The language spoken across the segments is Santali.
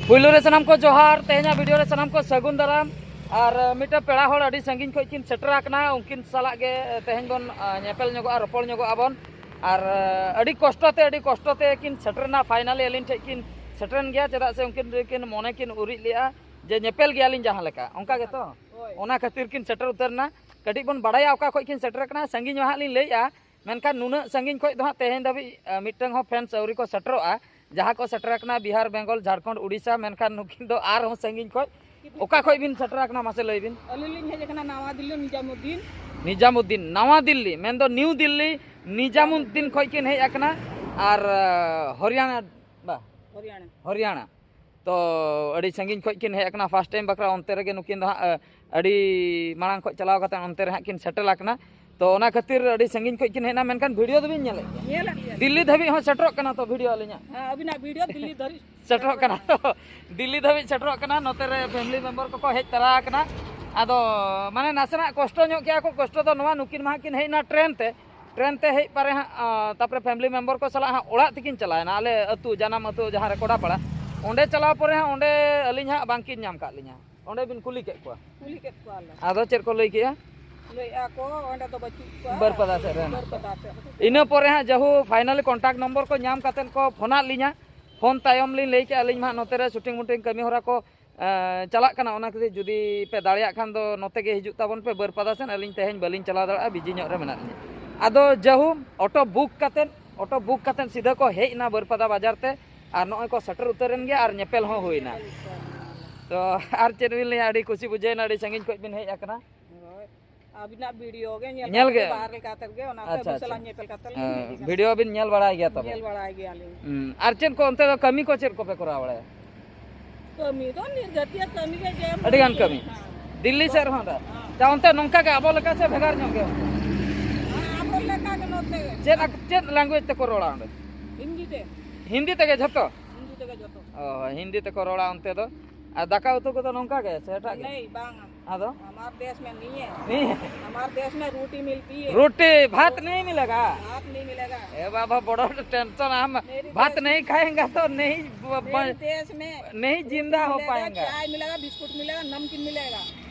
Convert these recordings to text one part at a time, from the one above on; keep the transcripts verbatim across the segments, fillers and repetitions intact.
ᱯᱩᱭᱞᱩ ᱨᱮ ᱥᱟᱱᱟᱢ ᱠᱚ ᱡᱚᱦᱟᱨ, ᱛᱮᱦᱮᱧᱟᱜ ᱵᱷᱤᱰᱤᱭᱳ ᱨᱮ ᱥᱟᱱᱟᱢ ᱠᱚ ᱥᱟᱹᱜᱩᱱ ᱫᱟᱨᱟᱢ᱾ ᱟᱨ ᱢᱤᱫᱴᱟᱝ ᱯᱮᱲᱟ ᱦᱚᱲ ᱟᱹᱰᱤ ᱥᱟᱺᱜᱤᱧ ᱠᱷᱚᱱ ᱠᱤᱱ ᱥᱮᱴᱮᱨ ᱟᱠᱟᱱᱟ, ᱩᱱᱠᱤᱱ ᱥᱟᱞᱟᱜ ᱜᱮ ᱛᱮᱦᱮᱧ ᱵᱚᱱ ᱧᱮᱯᱮᱞ ᱧᱚᱜᱚᱜᱼᱟ, ᱨᱚᱯᱚᱲ ᱧᱚᱜᱚᱜ ᱟᱵᱚᱱ᱾ ᱟᱨ ᱟᱹᱰᱤ ᱠᱚᱥᱴᱚ ᱛᱮ ᱟᱹᱰᱤ ᱠᱚᱥᱴᱚ ᱛᱮ ᱠᱤᱱ ᱥᱮᱴᱮᱨᱮᱱᱟ, ᱯᱷᱟᱭᱱᱟᱞᱤ ᱟᱹᱞᱤᱧ ᱴᱷᱮᱱ ᱠᱤᱱ ᱥᱮᱴᱮᱨᱮᱱ ᱜᱮᱭᱟ, ᱪᱮᱫᱟᱜ ᱥᱮ ᱩᱱᱠᱤᱱ ᱠᱤᱱ ᱢᱚᱱᱮ ᱠᱤᱱ ᱩᱨᱤᱡ ᱞᱮᱜᱼᱟ ᱡᱮ ᱧᱮᱯᱮᱞ ᱜᱮᱭᱟᱞᱤᱧ ᱡᱟᱦᱟᱸ ᱞᱮᱠᱟ, ᱚᱱᱠᱟ ᱜᱮᱛᱚ᱾ ᱚᱱᱟ ᱠᱷᱟᱹᱛᱤᱨ ᱠᱤᱱ ᱥᱮᱴᱮᱨ ᱩᱛᱟᱹᱨ ᱮᱱᱟ᱾ ᱠᱟᱹᱴᱤᱡ ᱵᱚᱱ ᱵᱟᱲᱟᱭᱟ ᱚᱠᱟ ᱠᱷᱚᱱ ᱠᱤᱱ ᱥᱮᱴᱮᱨ ᱟᱠᱟᱱᱟ, ᱥᱟᱺᱜᱤᱧ ᱢᱟ ᱦᱟᱸᱜ ᱞᱤᱧ ᱞᱟᱹᱭᱮᱜᱼᱟ, ᱢᱮᱱᱠᱷᱟᱱ ᱱᱩᱱᱟᱹᱜ ᱥᱟᱺᱜᱤᱧ ᱠᱷᱚᱱ ᱫᱚ ᱦᱟᱸᱜ ᱛᱮᱦᱮᱧ ᱫᱷᱟᱹᱵᱤᱡ ᱢᱤᱫᱴᱟᱝ ᱦᱚᱸ ᱯᱷᱮᱱᱥ ᱟᱹᱣᱨᱤ ᱠᱚ ᱥᱮᱴᱮᱨᱚᱜᱼᱟ᱾ ᱡᱟᱦᱟᱸ ᱠᱚ ᱥᱮᱴᱮᱨ ᱟᱠᱟᱱᱟ ᱵᱤᱦᱟᱨ, ᱵᱮᱝᱜᱚᱞ, ᱡᱷᱟᱲᱠᱷᱚᱸᱰ, ᱩᱰᱤᱥᱟ, ᱢᱮᱱᱠᱷᱟᱱ ᱱᱩᱠᱤᱱ ᱫᱚ ᱟᱨᱦᱚᱸ ᱥᱟᱺᱜᱤᱧ ᱠᱷᱚᱱ᱾ ᱚᱠᱟ ᱠᱷᱚᱱ ᱵᱤᱱ ᱥᱮᱴᱮᱨ ᱟᱠᱟᱱᱟ, ᱢᱟᱥᱮ ᱞᱟᱹᱭ ᱵᱤᱱ? ᱟᱹᱞᱤᱧ ᱞᱤᱧ ᱦᱮᱡ ᱟᱠᱟᱱᱟ ᱱᱟᱣᱟ ᱫᱤᱞᱞᱤ, ᱱᱤᱡᱟᱢᱩᱫᱽᱫᱤᱱ᱾ ᱱᱤᱡᱟᱢᱩᱫᱽᱫᱤᱱ, ᱱᱟᱣᱟ ᱫᱤᱞᱞᱤ, ᱢᱮᱱᱫᱚ ᱱᱤᱭᱩ ᱫᱤᱞᱞᱤ, ᱱᱤᱡᱟᱢᱩᱫᱽᱫᱤᱱ ᱠᱷᱚᱱ ᱠᱤᱱ ᱦᱮᱡ ᱟᱠᱟᱱᱟ᱾ ᱟᱨ ᱦᱚᱨᱤᱭᱟᱱᱟ ᱵᱟ ᱦᱚᱨᱤᱭᱟᱱᱟ᱾ ᱦᱚᱨᱤᱭᱟᱱᱟ᱾ ᱛᱚ ᱟᱹᱰᱤ ᱥᱟᱺᱜᱤᱧ ᱠᱷᱚᱱ ᱠᱤᱱ ᱦᱮᱡ ᱟᱠᱟᱱᱟ ᱯᱷᱟᱥᱴ ᱴᱟᱭᱤᱢ ᱵᱟᱠᱷᱨᱟ᱾ ᱚᱱᱛᱮ ᱨᱮᱜᱮ ᱱᱩᱠᱤᱱ ᱫᱚ ᱦᱟᱸᱜ ᱟᱹᱰᱤ ᱢᱟᱲᱟᱝ ᱠᱷᱚᱱ ᱪᱟᱞᱟᱣ ᱠᱟᱛᱮ ᱚᱱᱛᱮ ᱨᱮ ᱦᱟᱸᱜ ᱠᱤᱱ ᱥᱮᱴᱮᱞ ᱟᱠᱟᱱᱟ᱾ ᱛᱚ ᱚᱱᱟ ᱠᱷᱟᱹᱛᱤᱨ ᱟᱹᱰᱤ ᱥᱟᱺᱜᱤᱧ ᱠᱷᱚᱱ ᱠᱤᱱ ᱦᱮᱡ ᱮᱱᱟ, ᱢᱮᱱᱠᱷᱟᱱ ᱵᱷᱤᱰᱤᱭᱳ ᱫᱚᱵᱤᱱ ᱧᱮᱞᱮᱫ ᱜᱮᱭᱟ? ᱧᱮᱞᱮᱫ ᱜᱮᱭᱟ᱾ ᱫᱤᱞᱞᱤ ᱫᱷᱟᱹᱵᱤᱡ ᱦᱚᱸ ᱥᱮᱴᱮᱨᱚᱜ ᱠᱟᱱᱟ ᱛᱚ ᱵᱷᱤᱰᱤᱭᱳ ᱟᱹᱞᱤᱧᱟᱜ? ᱦᱮᱸ, ᱟᱹᱵᱤᱱᱟᱜ ᱵᱷᱤᱰᱤᱭᱳ ᱫᱤᱞᱞᱤ ᱫᱷᱟᱹᱵᱤᱡ ᱥᱮᱴᱮᱨᱚᱜ ᱠᱟᱱᱟ ᱛᱚ᱾ ᱫᱤᱞᱞᱤ ᱫᱷᱟᱹᱵᱤᱡ ᱥᱮᱴᱮᱨᱚᱜ ᱠᱟᱱᱟ᱾ ᱱᱚᱛᱮ ᱨᱮ ᱯᱷᱮᱢᱤᱞᱤ ᱢᱮᱢᱵᱟᱨ ᱠᱚᱠᱚ ᱦᱮᱡ ᱛᱟᱨᱟ ᱟᱠᱟᱱᱟ᱾ ᱟᱫᱚ ᱢᱟᱱᱮ ᱱᱟᱥᱮᱱᱟᱜ ᱠᱚᱥᱴᱚ ᱧᱚᱜ ᱠᱮᱜᱼᱟ ᱠᱚ᱾ ᱠᱚᱥᱴᱚ ᱫᱚ ᱱᱚᱣᱟ, ᱱᱩᱠᱤᱱ ᱢᱟ ᱦᱟᱸᱜ ᱠᱤᱱ ᱦᱮᱡ ᱮᱱᱟ ᱴᱨᱮᱱ ᱛᱮ᱾ ᱴᱨᱮᱱ ᱛᱮ ᱦᱮᱡ ᱯᱚᱨᱮ ᱦᱟᱸᱜ, ᱟᱸ, ᱛᱟᱯᱚᱨᱮ ᱯᱷᱮᱢᱤᱞᱤ ᱢᱮᱢᱵᱟᱨ ᱠᱚ ᱥᱟᱞᱟᱜ ᱦᱟᱸᱜ ᱚᱲᱟᱜ ᱛᱮᱠᱤᱱ ᱪᱟᱞᱟᱣᱮᱱᱟ, ᱟᱞᱮ ᱟᱹᱛᱩ, ᱡᱟᱱᱟᱢ ᱟᱹᱛᱩ ᱡᱟᱦᱟᱸ ᱨᱮ ᱠᱚᱰᱟᱯᱟᱲᱟ᱾ ᱚᱸᱰᱮ ᱪᱟᱞᱟᱣ ᱯᱚᱨᱮ ᱦᱟᱸᱜ ᱚᱸᱰᱮ ᱟᱹᱞᱤᱧ ᱦᱟᱸᱜ ᱵᱟᱝᱠᱤᱱ ᱧᱟᱢ ᱠᱟᱜ ᱞᱤᱧᱟ᱾ ᱚᱸᱰᱮ ᱵᱤᱱ ᱠᱩᱞᱤ ᱠᱮᱫ ᱠᱚᱣᱟ? ᱠᱩᱞᱤ ᱠᱮᱫ ᱠᱚᱣᱟᱞᱮ᱾ ᱟᱫᱚ ᱪᱮᱫ ᱠᱚ ᱞᱟᱹᱭ ᱠᱮᱜᱼᱟ? ᱞᱟᱹᱭᱮᱫᱼᱟ ᱠᱚ ᱚᱸᱰᱮ ᱫᱚ ᱵᱟᱹᱪᱩᱜ ᱠᱚᱣᱟ᱾ ᱵᱟᱹᱨᱯᱟᱫᱟ ᱥᱮᱫ ᱨᱮ ᱦᱮᱱᱟᱜ ᱵᱟᱹᱨᱯᱟᱫᱟ ᱥᱮᱫ ᱨᱮ᱾ ᱤᱱᱟᱹ ᱯᱚᱨᱮ ᱦᱟᱸᱜ ᱡᱟᱦᱳ ᱯᱷᱟᱭᱱᱟᱞᱤ ᱠᱚᱱᱴᱟᱠᱴ ᱱᱚᱢᱵᱚᱨ ᱠᱚ ᱧᱟᱢ ᱠᱟᱛᱮᱫ ᱠᱚ ᱯᱷᱳᱱᱟᱫ ᱞᱤᱧᱟ᱾ ᱯᱷᱳᱱ ᱛᱟᱭᱚᱢ ᱞᱤᱧ ᱞᱟᱹᱭ ᱠᱮᱜᱼᱟ, ᱟᱹᱞᱤᱧ ᱢᱟ ᱦᱟᱸᱜ ᱱᱚᱛᱮ ᱨᱮ ᱥᱩᱴᱤᱝ ᱢᱩᱴᱤᱝ ᱠᱟᱹᱢᱤ ᱦᱚᱨᱟ ᱠᱚ ᱮᱸ, ᱪᱟᱞᱟᱜ ᱠᱟᱱᱟ᱾ ᱚᱱᱟ ᱠᱷᱟᱹᱛᱤᱨ ᱡᱩᱫᱤ ᱯᱮ ᱫᱟᱲᱮᱭᱟᱜ ᱠᱷᱟᱱ ᱫᱚ ᱱᱚᱛᱮ ᱜᱮ ᱦᱤᱡᱩᱜ ᱛᱟᱵᱚᱱ ᱯᱮ ᱵᱟᱹᱨᱯᱟᱫᱟ ᱥᱮᱱ᱾ ᱟᱹᱞᱤᱧ ᱛᱮᱦᱮᱧ ᱵᱟᱹᱞᱤᱧ ᱪᱟᱞᱟᱣ ᱫᱟᱲᱮᱭᱟᱜᱼᱟ, ᱵᱤᱡᱤ ᱧᱚᱜ ᱨᱮ ᱢᱮᱱᱟᱜ ᱞᱤᱧᱟ᱾ ᱟᱫᱚ ᱡᱟᱹᱦᱩ ᱚᱴᱳ ᱵᱩᱠ ᱠᱟᱛᱮᱫ, ᱚᱴᱳ ᱵᱩᱠ ᱠᱟᱛᱮᱫ ᱥᱤᱫᱷᱟᱹ ᱠᱚ ᱦᱮᱡ ᱮᱱᱟ ᱵᱟᱹᱨᱯᱟᱫᱟ ᱵᱟᱡᱟᱨ ᱛᱮ᱾ ᱟᱨ ᱱᱚᱜᱼᱚᱭ ᱠᱚ ᱥᱮᱴᱮᱨ ᱩᱛᱟᱹᱨᱮᱱ ᱜᱮᱭᱟ ᱟᱨ ᱧᱮᱯᱮᱞ ᱦᱚᱸ ᱦᱩᱭᱱᱟ᱾ ᱛᱚ ᱟᱨ ᱪᱮᱫ ᱵᱤᱱ ᱞᱟᱹᱭᱟ, ᱟᱹᱰᱤ ᱠᱩᱥᱤ ᱵᱩᱡᱷᱟᱹᱣᱮᱱᱟ, ᱟᱹᱰᱤ ᱥᱟᱺᱜᱤᱧ ᱠᱷᱚᱱ ᱵᱤᱱ ᱦᱮᱡ ᱟᱠᱟᱱᱟ᱾ ᱦᱳᱭ, ᱟᱹᱵᱤᱱᱟᱜ ᱵᱷᱤᱰᱤᱭᱳ ᱜᱮ ᱧᱮᱞ ᱧᱮᱞ ᱠᱟᱛᱮ ᱜᱮ? ᱵᱟᱦᱨᱮ ᱠᱟᱛᱮ ᱜᱮ ᱚᱱᱟ ᱠᱚ ᱟᱪᱪᱷᱟ, ᱟᱹᱵᱤᱱ ᱥᱟᱞᱟᱜ ᱟᱪᱪᱷᱟ᱾ ᱧᱮᱯᱮᱞ ᱠᱟᱛᱮ ᱞᱤᱧ ᱦᱮᱸ, ᱦᱮᱡ ᱟᱠᱟᱱᱟ᱾ ᱵᱷᱤᱰᱤᱭᱳ ᱵᱤᱱ ᱧᱮᱞ ᱵᱟᱲᱟᱭ ᱜᱮᱭᱟ ᱛᱚᱵᱮ? ᱧᱮᱞ ᱵᱟᱲᱟᱭ ᱜᱮᱭᱟᱞᱤᱧ᱾ ᱦᱩᱸ, ᱟᱨ ᱪᱮᱫ ᱠᱚ ᱚᱱᱛᱮ ᱫᱚ ᱠᱟᱹᱢᱤ ᱠᱚ ᱪᱮᱫ ᱠᱚᱯᱮ ᱠᱚᱨᱟᱣ ᱵᱟᱲᱟᱭᱟ? ᱠᱟᱹᱢᱤ ᱫᱚ ᱱᱤᱨᱡᱟᱹᱛᱤᱭᱟᱹ ᱠᱟᱹᱢᱤ ᱜᱮ, ᱡᱮ ᱟᱹᱰᱤ ᱜᱟᱱ ᱠᱟᱹᱢᱤ᱾ ᱦᱮᱸ᱾ ᱫᱤᱞᱞᱤ ᱥᱮᱫ ᱨᱮᱦᱚᱸ ᱫᱟ? ᱦᱮᱸ᱾ ᱪᱟ, ᱚᱱᱛᱮ ᱱᱚᱝᱠᱟ ᱜᱮ ᱟᱵᱚ ᱞᱮᱠᱟ ᱥᱮ ᱵᱷᱮᱜᱟᱨ ᱧᱚᱜ ᱜᱮ ᱚᱱᱛᱮ? ᱦᱮᱸ, ᱟᱵᱚ ᱞᱮᱠᱟ ᱜᱮ ᱱᱚᱛᱮ᱾ ᱪᱮᱫ ᱟᱠ-, ᱪᱮᱫ ᱞᱮᱝᱜᱩᱭᱮᱡᱽ ᱛᱮᱠᱚ ᱨᱚᱲᱟ ᱚᱸᱰᱮ? ᱦᱤᱱᱫᱤ ᱛᱮ᱾ ᱦᱤᱱᱫᱤ ᱛᱮᱜᱮ ᱡᱷᱚᱛᱚ? ᱦᱤᱱᱫᱤ ᱛᱮᱜᱮ ᱡᱷᱚᱛᱚ᱾ ᱚ, ᱦᱤᱱᱫᱤ ᱛᱮᱠᱚ ᱨᱚᱲᱟ ᱚᱱᱛᱮ ᱫᱚ᱾ ᱟᱨ ᱫᱟᱠᱟ ᱩᱛᱩ ᱠᱚᱫᱚ ᱱᱚᱝᱠᱟ ᱜᱮ ᱥᱮ ᱮᱴᱟᱜ ᱜᱮ? ᱱᱟᱹᱭ, ᱵᱟᱝᱟ᱾ हाँ तो हमारे देश में नहीं है। नहीं है। हमारे देश में रोटी मिलती है। रोटी भात नहीं मिलेगा। भात नहीं मिलेगा। ए बाबा, बड़ा टेंशन। हम मेरी भात देश- नहीं खाएंगे तो नहीं ब- मेरे ब- देश में नहीं जिंदा हो मिलेगा, पाएंगे। चाय मिलेगा, बिस्कुट मिलेगा, नमकीन मिलेगा।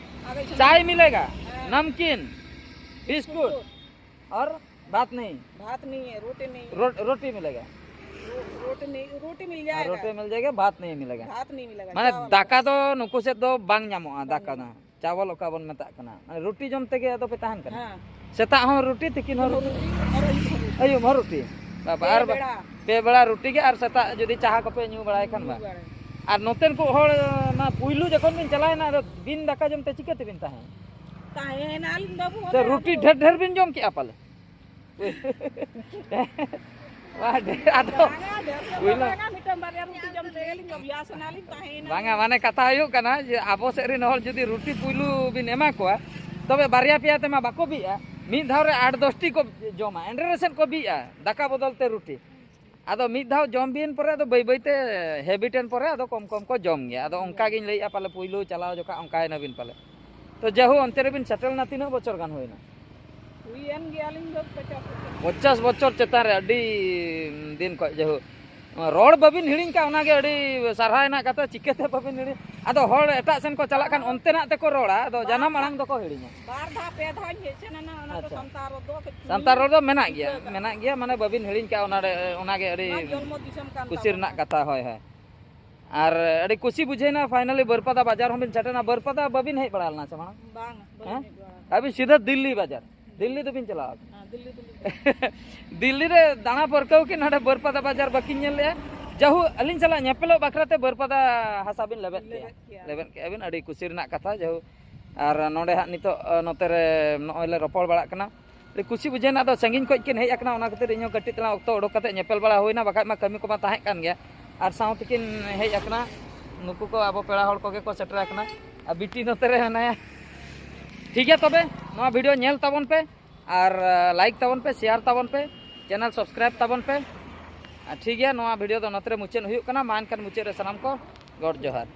अगर इसमें- चाय मिलेगा, हाँ। नमकीन, बिस्कुट और भात नहीं। भात नहीं है, रोटी नहीं है। रो, रोटी मिलेगा। रो, रोटी नहीं, रोटी मिल हाँ, जाएगा। रोटी मिल जाएगा, भात नहीं मिलेगा। भात नहीं मिलेगा। माने चावल। दाका तो नुकु से दो बांग ᱧᱟᱢᱚᱜᱼᱟ, दाका ᱫᱚ᱾ ᱪᱟᱣᱚᱞ ᱚᱠᱟ ᱵᱚᱱ ᱢᱮᱛᱟᱜ ᱠᱟᱱᱟ, ᱢᱟᱱᱮ ᱨᱩᱴᱤ ᱡᱚᱢ ᱛᱮᱜᱮ ᱟᱫᱚ ᱯᱮ ᱛᱟᱦᱮᱱ ᱠᱟᱱᱟ᱾ ᱦᱮᱸ᱾ ᱥᱮᱛᱟᱜ ᱦᱚᱸ ᱨᱩᱴᱤ, ᱛᱤᱠᱤᱱ ᱦᱚᱸ ᱨᱩᱴᱤ, ᱨᱩᱴᱤ ᱟᱨ ᱟᱹᱭᱩᱵ ᱦᱚᱸ ᱨᱩᱴᱤ᱾ ᱟᱹᱭᱩᱵ ᱦᱚᱸ ᱨᱩᱴᱤ᱾ ᱵᱟᱵᱟ, ᱯᱮ ᱟᱨ ᱵᱮᱲᱟ᱾ ᱯᱮ ᱵᱮᱲᱟ ᱨᱩᱴᱤ ᱜᱮ, ᱟᱨ ᱥᱮᱛᱟᱜ ᱡᱩᱫᱤ ᱪᱟᱦᱟ ᱠᱚᱯᱮ ᱧᱩ ᱵᱟᱲᱟᱭ ᱠᱷᱟᱱ ᱵᱟ᱾ ᱧᱩ ᱵᱟᱲᱟᱭ᱾ ᱟᱨ ᱱᱚᱛᱮᱱ ᱠᱚ ᱦᱚᱲ ᱢᱟ ᱯᱩᱭᱞᱩ ᱡᱚᱠᱷᱚᱱ ᱵᱤᱱ ᱪᱟᱞᱟᱣᱮᱱᱟ, ᱟᱫᱚ ᱵᱤᱱ ᱫᱟᱠᱟ ᱡᱚᱢ ᱛᱮ ᱪᱤᱠᱟᱹ ᱛᱮᱵᱤᱱ ᱛᱟᱦᱮᱸ? ᱛᱟᱦᱮᱸᱭᱮᱱᱟᱞᱤᱧ ᱵᱟᱹᱵᱩ, ᱥᱮ ᱚᱱᱮ ᱨᱩᱴᱤ ᱟᱫᱚ ᱰᱷᱮᱨ ᱰᱷᱮᱨ ᱵᱤᱱ ᱡᱚᱢ ᱠᱮᱜᱼᱟ ᱯᱟᱞᱮ? ᱵᱟᱝ, ᱰᱷᱮᱨ, ᱟᱫᱚ ᱵᱟᱝᱟ, ᱰᱷᱮᱨ ᱧᱚᱜ ᱫᱚ ᱯᱩᱭᱞᱩ ᱵᱟᱝᱟ, ᱢᱤᱫᱴᱟᱝ ᱵᱟᱨᱭᱟ ᱨᱩᱴᱤ ᱡᱚᱢ ᱛᱮᱜᱮ ᱞᱤᱧ ᱚᱵᱷᱭᱟᱥ ᱮᱱᱟᱞᱤᱧ, ᱛᱟᱦᱮᱸᱭᱮᱱᱟ᱾ ᱵᱟᱝᱟ, ᱢᱟᱱᱮ ᱠᱟᱛᱷᱟ ᱦᱩᱭᱩᱜ ᱠᱟᱱᱟ ᱡᱮ ᱟᱵᱚ ᱥᱮᱫ ᱨᱮᱱ ᱦᱚᱲ ᱡᱩᱫᱤ ᱨᱩᱴᱤ ᱯᱩᱭᱞᱩ ᱵᱤᱱ ᱮᱢᱟ ᱠᱚᱣᱟ, ᱛᱚᱵᱮ ᱵᱟᱨᱭᱟ ᱯᱮᱭᱟ ᱛᱮᱢᱟ ᱵᱟᱠᱚ ᱵᱤᱜᱼᱟ, ᱢᱤᱫ ᱫᱷᱟᱣ ᱨᱮ ᱟᱴ ᱫᱚᱥᱴᱤ ᱠᱚ ᱡᱚᱢᱟ, ᱮᱱᱰᱮ ᱨᱮᱥᱮᱫ ᱠᱚ ᱵᱤᱜᱼᱟ ᱫᱟᱠᱟ ᱵᱚᱫᱚᱞ ᱛᱮ ᱨᱩᱴᱤ᱾ ᱟᱫᱚ ᱢᱤᱫ ᱫᱷᱟᱣ ᱡᱚᱢ ᱵᱤᱱ ᱯᱚᱨᱮ ᱟᱫᱚ ᱵᱟᱹᱭ ᱵᱟᱹᱭ ᱛᱮ ᱦᱮᱵᱤᱴ ᱮᱱ ᱯᱚᱨᱮ ᱟᱫᱚ ᱠᱚᱢ ᱠᱚᱢ ᱠᱚ ᱡᱚᱢ ᱜᱮᱭᱟ᱾ ᱟᱫᱚ ᱚᱱᱠᱟ ᱜᱤᱧ ᱞᱟᱹᱭᱮᱫᱼᱟ, ᱯᱟᱞᱮ ᱯᱩᱭᱞᱩ ᱪᱟᱞᱟᱣ ᱡᱚᱠᱷᱟ ᱚᱱᱠᱟᱭᱮᱱᱟ ᱵᱤᱱ ᱯᱟᱞᱮ᱾ ᱛᱚ ᱡᱟᱭᱦᱳᱠ, ᱚᱱᱛᱮ ᱨᱮᱵᱤᱱ ᱥᱮᱴᱮᱞ ᱮᱱᱟ ᱛᱤᱱᱟᱹᱜ ᱵᱚᱪᱷᱚᱨ ᱜᱟᱱ ᱦᱩᱭᱱᱟ? ᱦᱩᱭᱮᱱ ᱜᱮᱭᱟᱞᱤᱧ ᱫᱚ ᱯᱚᱪᱟᱥ ᱵᱚᱪᱷᱚᱨ᱾ ᱯᱚᱪᱟᱥ ᱵᱚᱪᱷᱚᱨ ᱪᱮᱛᱟᱱ ᱨᱮ, ᱟᱹᱰᱤ ᱫᱤᱱ ᱠᱷᱚᱱ᱾ ᱡᱟᱭᱦᱳᱠ, ᱨᱚᱲ ᱵᱟᱹᱵᱤᱱ ᱦᱤᱲᱤᱧ ᱠᱟᱜ, ᱚᱱᱟᱜᱮ ᱟᱹᱰᱤ ᱥᱟᱨᱦᱟᱣ ᱨᱮᱱᱟᱜ ᱠᱟᱛᱷᱟ᱾ ᱪᱤᱠᱟᱹᱛᱮ ᱵᱟᱹᱵᱤᱱ ᱦᱤᱲᱤᱧ? ᱟᱫᱚ ᱦᱚᱲ ᱮᱴᱟᱜ ᱥᱮᱱ ᱠᱚ ᱪᱟᱞᱟᱜ ᱠᱷᱟᱱ ᱚᱱᱛᱮᱱᱟᱜ ᱛᱮᱠᱚ ᱨᱚᱲᱟ, ᱟᱫᱚ ᱡᱟᱱᱟᱢ ᱟᱲᱟᱝ ᱫᱚᱠᱚ ᱦᱤᱲᱤᱧᱟ᱾ ᱵᱟᱨ ᱫᱷᱟᱣ ᱯᱮ ᱫᱷᱟᱣᱧ ᱦᱮᱡ ᱥᱮᱱ ᱮᱱᱟ, ᱚᱱᱟ ᱫᱚ ᱟᱪᱪᱷᱟ᱾ ᱥᱟᱱᱛᱟᱲ ᱨᱚᱲ ᱫᱚ ᱠᱟᱹᱡ ᱥᱟᱱᱛᱟᱲ ᱨᱚᱲ ᱫᱚ ᱢᱮᱱᱟᱜ ᱜᱮᱭᱟ, ᱴᱷᱤᱠᱟᱹ ᱠᱟᱜ᱾ ᱢᱮᱱᱟᱜ ᱜᱮᱭᱟ, ᱢᱟᱱᱮ ᱵᱟᱹᱵᱤᱱ ᱦᱤᱲᱤᱧ ᱠᱟᱜᱼᱟ, ᱚᱱᱟ ᱨᱮ, ᱚᱱᱟᱜᱮ ᱟᱹᱰᱤ ᱚᱱᱟ ᱡᱚᱱᱢᱚ ᱫᱤᱥᱚᱢ ᱠᱟᱱ ᱠᱩᱥᱤ ᱨᱮᱱᱟᱜ ᱛᱟᱵᱚᱱᱟ᱾ ᱠᱟᱛᱷᱟ᱾ ᱦᱳᱭ, ᱦᱳᱭ᱾ ᱟᱨ ᱟᱹᱰᱤ ᱠᱩᱥᱤ ᱵᱩᱡᱷᱟᱹᱣᱱᱟ, finally ᱵᱟᱹᱨᱯᱟᱫᱟ ᱵᱟᱡᱟᱨ ᱦᱚᱸᱵᱤᱱ ᱥᱮᱴᱮᱨᱱᱟ᱾ ᱵᱟᱹᱨᱯᱟᱫᱟ ᱵᱟᱹᱵᱤᱱ ᱦᱮᱡ ᱵᱟᱲᱟ ᱞᱮᱱᱟ ᱥᱮ ᱢᱟᱲᱟᱝ? ᱵᱟᱝ, ᱵᱟᱹᱞᱤᱧ ᱦᱮᱸ? ᱦᱮᱡ ᱵᱟᱲᱟ ᱟᱠᱟᱱᱟ᱾ ᱟᱹᱵᱤᱱ ᱥᱤᱫᱷᱟᱹ ᱫᱤᱞᱞᱤ ᱵᱟᱡᱟᱨ, ᱫᱤᱞᱞᱤ ᱫᱚᱵᱤᱱ ᱪᱟᱞᱟᱣ ᱟᱠᱟᱱᱟ? ᱦᱮᱸ, ᱫᱤᱞᱞᱤ, ᱫᱤᱞᱞᱤ᱾ ᱫᱤᱞᱞᱤ ᱨᱮ ᱫᱟᱬᱟ ᱯᱟᱹᱨᱠᱟᱹᱣ ᱠᱤᱱ ᱱᱚᱰᱮ ᱵᱟᱹᱨᱯᱟᱫᱟ ᱵᱟᱡᱟᱨ ᱵᱟᱹᱠᱤᱱ ᱧᱮᱞ ᱞᱮᱜᱼᱟ᱾ ᱡᱟᱦᱳ, ᱟᱹᱞᱤᱧ ᱥᱟᱞᱟᱜ ᱧᱮᱯᱮᱞᱚᱜ ᱵᱟᱠᱷᱨᱟ ᱛᱮ ᱵᱟᱹᱨᱯᱟᱫᱟ ᱦᱟᱥᱟ ᱵᱤᱱ ᱞᱮᱵᱮᱫ ᱠᱮᱜᱼᱟ᱾ ᱞᱮᱵᱮᱫ ᱠᱮᱜᱼᱟ᱾ ᱞᱮᱵᱮᱫ ᱠᱮᱜᱼᱟ ᱵᱤᱱ, ᱟᱹᱰᱤ ᱠᱩᱥᱤ ᱨᱮᱱᱟᱜ ᱠᱟᱛᱷᱟ᱾ ᱡᱟᱦᱳ, ᱟᱨ ᱱᱚᱰᱮ ᱦᱟᱸᱜ ᱱᱤᱛᱚᱜ, ᱟᱸ, ᱱᱚᱛᱮ ᱨᱮ ᱱᱚᱜᱼᱚᱭ ᱞᱮ ᱨᱚᱯᱚᱲ ᱵᱟᱲᱟᱜ ᱠᱟᱱᱟ᱾ ᱟᱹᱰᱤ ᱠᱩᱥᱤ ᱵᱩᱡᱷᱟᱹᱣ ᱮᱱᱟ᱾ ᱟᱫᱚ ᱥᱟᱺᱜᱤᱧ ᱠᱷᱚᱱ ᱠᱤᱱ ᱦᱮᱡ ᱟᱠᱟᱱᱟ, ᱚᱱᱟ ᱠᱷᱟᱹᱛᱤᱨ ᱤᱧᱦᱚᱸ ᱠᱟᱹᱴᱤᱡ ᱛᱟᱞᱟᱝ ᱚᱠᱛᱚ ᱩᱰᱩᱠ ᱠᱟᱛᱮ ᱧᱮᱯᱮᱞ ᱵᱟᱲᱟ ᱦᱩᱭᱱᱟ, ᱵᱟᱠᱷᱟᱡ ᱢᱟ ᱠᱟᱹᱢᱤ ᱠᱚᱢᱟ ᱛᱟᱦᱮᱸ ᱠᱟᱱ ᱜᱮᱭᱟ᱾ ᱟᱨ ᱥᱟᱶᱛᱮ ᱠᱤᱱ ᱦᱮᱡ ᱟᱠᱟᱱᱟ, ᱱᱩᱠᱩ ᱠᱚ ᱟᱵᱚ ᱯᱮᱲᱟ ᱦᱚᱲ ᱠᱚᱜᱮ ᱠᱚ ᱥᱮᱴᱮᱨ ᱟᱠᱟᱱᱟ᱾ ᱟᱨ ᱵᱤᱴᱤ ᱱᱚᱛᱮ ᱨᱮ ᱢᱮᱱᱟᱭᱟ᱾ ᱴᱷᱤᱠ ᱜᱮᱭᱟ, ᱛᱚᱵᱮ ᱱᱚᱣᱟ ᱵᱷᱤᱰᱤᱭᱳ ᱧᱮᱞ ᱛᱟᱵᱚᱱ ᱯᱮ, ᱟᱨ, ᱟᱸ, ᱞᱟᱭᱤᱠ ᱛᱟᱵᱚᱱ ᱯᱮ, ᱥᱮᱭᱟᱨ ᱛᱟᱵᱚᱱ ᱯᱮ, ᱪᱮᱱᱮᱞ ᱥᱟᱵᱥᱠᱨᱟᱭᱤᱵ ᱛᱟᱵᱚᱱ ᱯᱮ᱾ ᱟᱨ ᱴᱷᱤᱠ ᱜᱮᱭᱟ, ᱱᱚᱣᱟ ᱵᱷᱤᱰᱤᱭᱳ ᱫᱚ ᱱᱚᱛᱮ ᱨᱮ ᱢᱩᱪᱟᱹᱫ ᱦᱩᱭᱩᱜ ᱠᱟᱱᱟ᱾ ᱢᱟ ᱮᱱᱠᱷᱟᱱ ᱢᱩᱪᱟᱹᱫ ᱨᱮ ᱥᱟᱱᱟᱢ ᱠᱚ ᱜᱚᱰ ᱡᱚᱦᱟᱨ᱾